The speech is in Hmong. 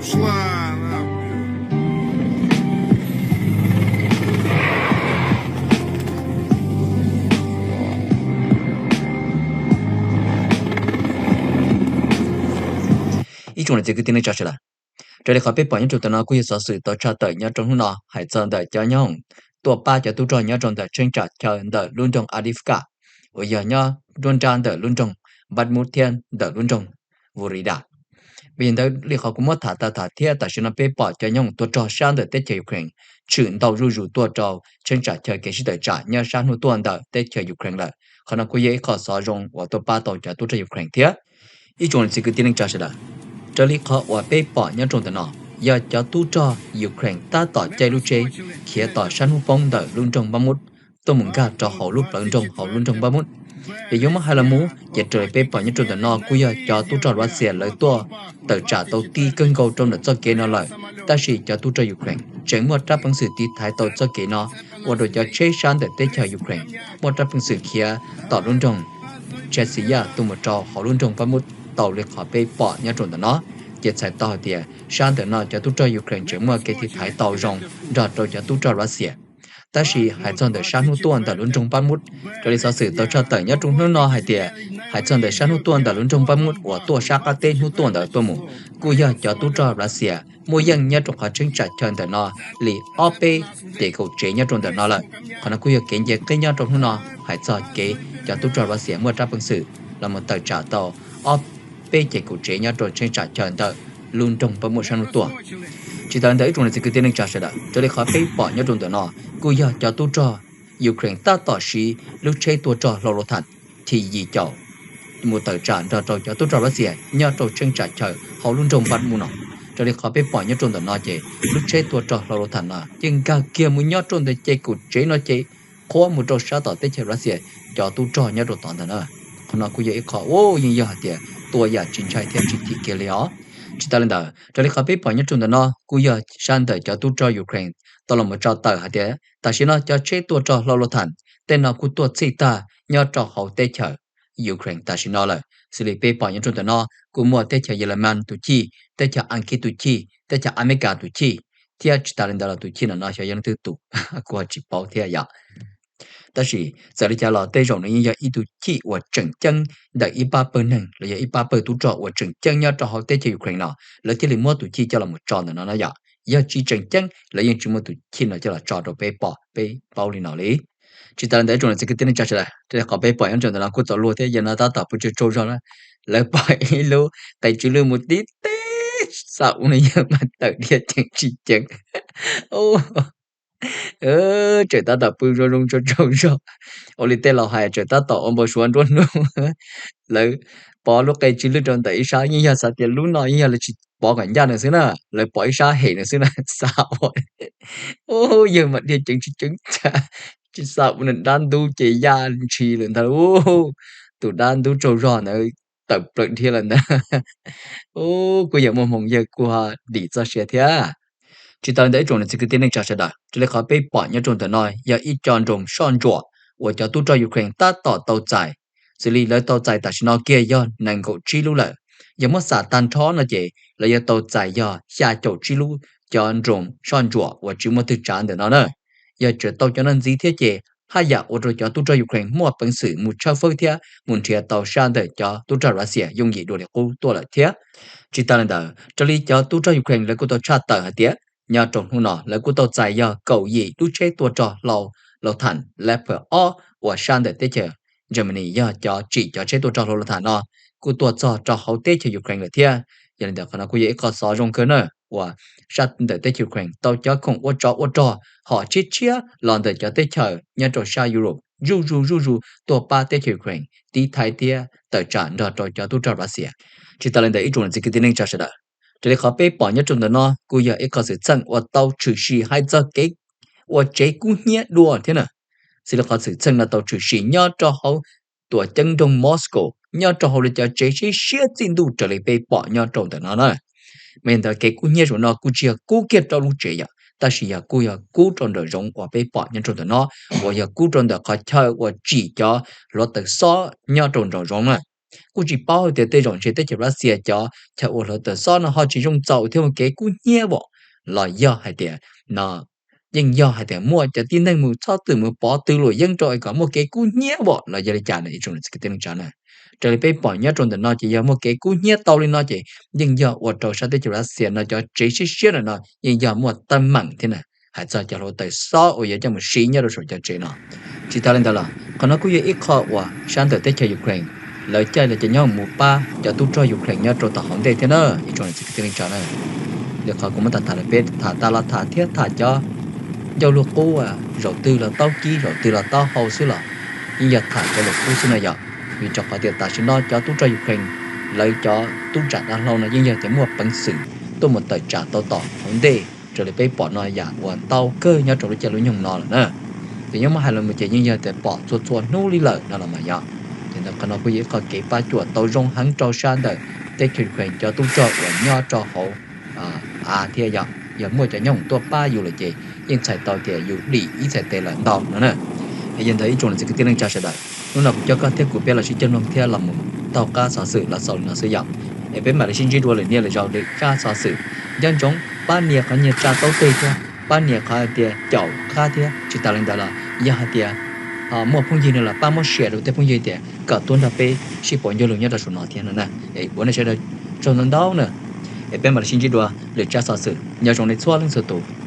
Ib tsoom niam txiv kwv tij neej tsa sawv daws, raws li qhov peb pom nyob rau ntawm no kuj yog xov xwm tau tshaj tawm nyob rau hnub no hais txog ntawm cov nyob hoom tuaj pab cov tub rog nyob rau ntawm cheeb tsam chaw ntawm lub nroog Avdiivka uas yog nyob nruab nrab ntawm lub nroog Bakhmut thiab ntawm lub nroog Vuhledar. Vim yog ntawd li qhov kuv muab tham tau tham thiab tam sim no peb pom cov nyob hoom tuaj rog sab ntawm teb chaws Ukraine tshwm ntau zuj zus tuaj rau cheeb tsam chaw kev sib tawm tsam nyob sab hnub tuaj ntawm teb chaws Ukraine lawm. Qhov no kuj yog ib qho xov zoo uas tuaj pab tau cov tub rog Ukraine thiab. Ib tsoom niam txiv kwv tij neej tsa sawv daws, raws li qhov uas peb pom nyob rau ntawm no, yog cov tub rog Ukraine tab tom caij lub tsheb khiav tom sab hnub poob ntawm lub nroog Bakhmut tuaj mus nkag rau hauv lub plawv nroog hauv lub nroog Bakhmut. Ces yuav muab hais los mus ces raws li peb pom nyob rau ntawm no kuj yog cov tub rog Russia lawv tuaj tawm tsam tau ti kawg nkaus rau ntawm txoj kev no lawm, tab sis cov tub rog Ukraine tseem muaj rab peev xwm tiv thaiv tau txoj kev no, ua rau cov tsheb sab ntawm teb chaws Ukraine muaj rab peev xwm khiav tom lub nroog Chasiv Yaj tuaj mus rau hauv lub nroog Bakhmut tau li qhov peb pom nyob rau ntawm no. Ces txhais tau hais tias sab ntawm no cov tub rog Ukraine tseem muaj kev tiv thaiv tau zoo nrog rau cov tub rog Russia. Tab sis hais txog ntawm sab hnub tuaj ntawm lub nroog Bakhmut, raws li xov xwm tau tshaj tawm nyob rau hnub no hais tias, hais txog ntawm sab hnub tuaj ntawm lub nroog Bakhmut uas tuaj sab qab teb hnub tuaj ntawd tuaj mus, kuj yog cov tub rog Russia muaj yeej nyob rau qhov cheeb tsam chaw ntawm no li ob peb ces kaum tsev nyob rau ntawm no lawm. Qhov no kuj yog kev nce qib nyob rau hnub no hais txog kev cov tub rog Russia muaj rab peev xwm los mus tawm tsam tau ob peb ces kaum tsev nyob rau cheeb tsam chaw ntawm lub nroog Bakhmut sab hnub tuaj. Tsis tas li ntawd ib tsoom niam txiv kwv tij neej tsa sawv daws, raws li qhov peb pom nyob rau ntawm no, kuj yog cov tub rog Ukraine tab tom siv lub tsheb tuaj rog hlau lus tham T yim caum mus tawm tsam nrog rau cov tub rog Russia nyob rau cheeb tsam chaw hauv lub nroog Bakhmut no. Raws li qhov peb pom nyob rau ntawm no ces lub tsheb tuaj rog hlau lus tham no yeej nkag kiag mus nyob rau ntawm ces kaum tsev no ces qhuav mus rau sab tom teb chaws Russia cov tub rog nyob rau tod ntawd na. Qhov no kuj yog ib qho uas yeej yog hais tias tua yam tsis ntshai thiab tsis chim kiag li os. Tsis tas li ntawd, raws li qhov peb pom nyob rau ntawm no kuj yog sab ntawm cov tub rog Ukraine tau los mus tso tawm hais tias tam sim no cov tsheb tuaj rog hlau lus tham tej no kuj tuaj txhij tag nyob rau hauv teb chaws Ukraine tam sim no lawm. Xws li peb pom nyob rau ntawm no kuj muaj teb chaws Yelemas tus chij, teb chaws Askiv tus chij, teb chaws Amelikas tus chij, thiab tsis tas li ntawd los tus chij no no xyov yog leej twg tus kuv ho tsis paub thiab yom. Tab sis txawm li cas los tej zaum nws yeej yog ib tug chij uas tseem ceeb ntawm ib pab pawg neeg los yog ib pab pawg tub rog uas tseem ceeb nyob rau hauv teb chaws Ukraine no, lawv thiaj li muab tus chij coj los mus tso ntawm no no yom. Yog tsis tseem ceeb lawv yeej tsis muab tus chij no coj los tso rau peb pom peb paub li no li. Tsis tas li ntawd ib tsoom niam txiv kwv tij neej tsa sawv daws, raws li qhov peb pom nyob rau ntawm no kuj txaus luag thiab yog no tab tom pw tsaug tsaug zog na. Lawv pom ib lub qe tsw lwj mus tib teb, xav ua nws yawg mas tawm dhia ceev tsis ceev. Tseem tab tom pw zoo zoo tsaug tsaug zog, ua li tej laus hais tseem tab tom ua npau suav nruab hnub. Lawv pov lub qe tsw lwj rau ntawm ib sab yeej yog xav tias lub no yeej yog lawv tsis pov kom ncaj nws xwb na, lawv pov ib sab hem nws xwb na xav ua. Yawg mas dhia ceev tsis ceev, tsis xav ua nws dab ntub ces yaj ntshis lawm ntag. Tus dab ntub tsaug zog ntawd tawm plaws dhia lawm ntag. Kuj yog muaj hmoo yawg kuj ho dim txoj sia thiab. Tsis tas li ntawd ib tsoom niam txiv kwv tij neej tsa sawv daws, raws li qhov peb pom nyob rau ntawm no yog ib co nroos soj ntsuam uas cov tub rog Ukraine tab tom tau txais. Xws li lawv tau txais tam sim no kiag yog nees nkaum tsib lub lawm. Yog muab xam tag nrho no ces lawv yuav tau txais yog xya caum tsib lub cov nroos soj ntsuam uas tsis muaj twg tsav ntawm no na. Yog tseem tau cov no ntxiv thiab ces haj yam ua rau cov tub rog Ukraine muaj peev xwm mus tshawb fawb thiab mus nrhiav tau sab ntawm cov tub rog Russia yooj yim dua li qub tuaj lawm thiab. Tsis tas li ntawd, raws li cov tub rog Ukraine lawv kuj tau tshaj tawm hais tias nyob rau hnub no lawv kuj tau txais yog kaum yim lub tsheb tuaj rog hlau lus tham Leopard ob uas sab ntawm teb chaws Germany yog cov tsim cov tsheb tuaj rog hlau lus tham no kuj tuaj txog rau hauv teb chaws Ukraine lawm thiab. Yog li ntawd qhov no kuj yog ib qho xov zoo kawg na uas sab ntawm teb chaws Ukraine tau cov khoom ua tsov ua rog hom tshiab tshiab los ntawm cov teb chaws nyob rau sab Europe zuj zus zuj zus tuaj pab teb chaws Ukraine tiv thaiv thiab tawm tsam nrog rau cov tub rog Russia. Tsis tas li ntawd ib tsoom niam txiv kwv tij neej tsa sawv daws, raws li qhov peb pom nyob rau ntawm no kuj yog ib qho xwm txheej uas tau tshwm sim hais txog kev ua tsev kub hnyiab dua thiab na. Xws li qhov xwm txheej no tau tshwm sim nyob rau hauv tuam ceeb nroog Moscow nyob rau hauv lawv cov tsev siab siab txij ntuj raws li peb pom nyob rau ntawm no na. Mas yog ntawd kev kub hnyiab zaum no kuj tsis yog kub kiag rau lub tsev yom, tab sis yog kuj yog kub rau nraum zoov uas peb pom nyob rau ntawm no, uas yog kub rau ntawm qhov chaw uas tsim cov hluav taws xob nyob rau nraum zoov na. Kuj tsis paub tias tej zaum ntshe teb chaws Russia cov chaw ua hluav taws xob no ho tsis zoo txaus thiab muaj kev kub hnyiab vom los yog hais tias no yeej yog hais tias muaj cov tib neeg mus txhob txwm mus pov tw luam yeeb rau kom muaj kev kub hnyiab vom los yog li cas na ib tsoom niam txiv kwv tij neej tsa na. Raws li peb pom nyob rau ntawm no ces yog muaj kev kub hnyiab tau li no ces yeej yog ua rau sab teb chaws Russia no cov tsev siab siab no yeej yog muaj teeb meem thiab na, hais txog cov hluav taws xob uas yuav coj mus siv nyob rau saum cov tsev no. Tsis tas li ntawd los qhov no kuj yog ib qho uas sab ntawm teb chaws Ukraine lawv caij lawv cov nyob mus pab cov tub rog Ukraine nyob rau tom hauv ntej thiab na ib tsoom niam txiv kwv tij neej tsa na. Li qhov kuv muab tham tham los peb tham tas los tham thiab tham cov ncauj lug qub zaum twg los taub kib zaum twg los taub hau xwb los yeej yog tham cov lus qub xwb no yom. Vim rau qhov tias tam sim no cov tub rog Ukraine lawv cov tub tsam dav hlau no yeej yog tias muaj peev xwm tuaj mus tawm tsam tau tom hauv ntej raws li peb pom no yam uas ntau kawg nyob rau lub caij lub nyoog no lawm na. Ces nyob muab hais los mus ces yeej yog tias pom txhua txhua hnub li lawm no los mas yog. Ces ntawm qhov no kuj yog ib qho kev pab cuam tau zoo heev rau sab ntawm teb chaws Ukraine cov tub rog uas nyob rau hauv av thiab yog muaj cov nyooj tuaj pab yus lawm ces yeej txhais tau tias yus dim ib txhais tes lawm ntau no na. Yog ntawd ib tsoom niam txiv kwv tij neej tsa sawv daws, hnub no kuv coj koj thiab kuv peb los sib coj mloog thiab los mus taug qab xov xwm los xaus li no xwb yom. Es peb mam li sib ntsib dua lwm niaj lwm zaus lwm tsab xov xwm. Nco ntsoov pab nias qhov nyias tsa taub teg thiab pab nias qhov tias caum qab thiab tsis tas li ntawd los yog hais tias muaj phooj ywg no los pab muab share rau tej phooj ywg tias kom tuaj nrog peb sib pauv ncauj lus nyob rau saum no thiab no na. Ua nej sawv daws tsaug ntau ntau na. Es peb mam li sib ntsib dua lwm tsab xov xwm, nyob zoo nej txhua leej txhua tus.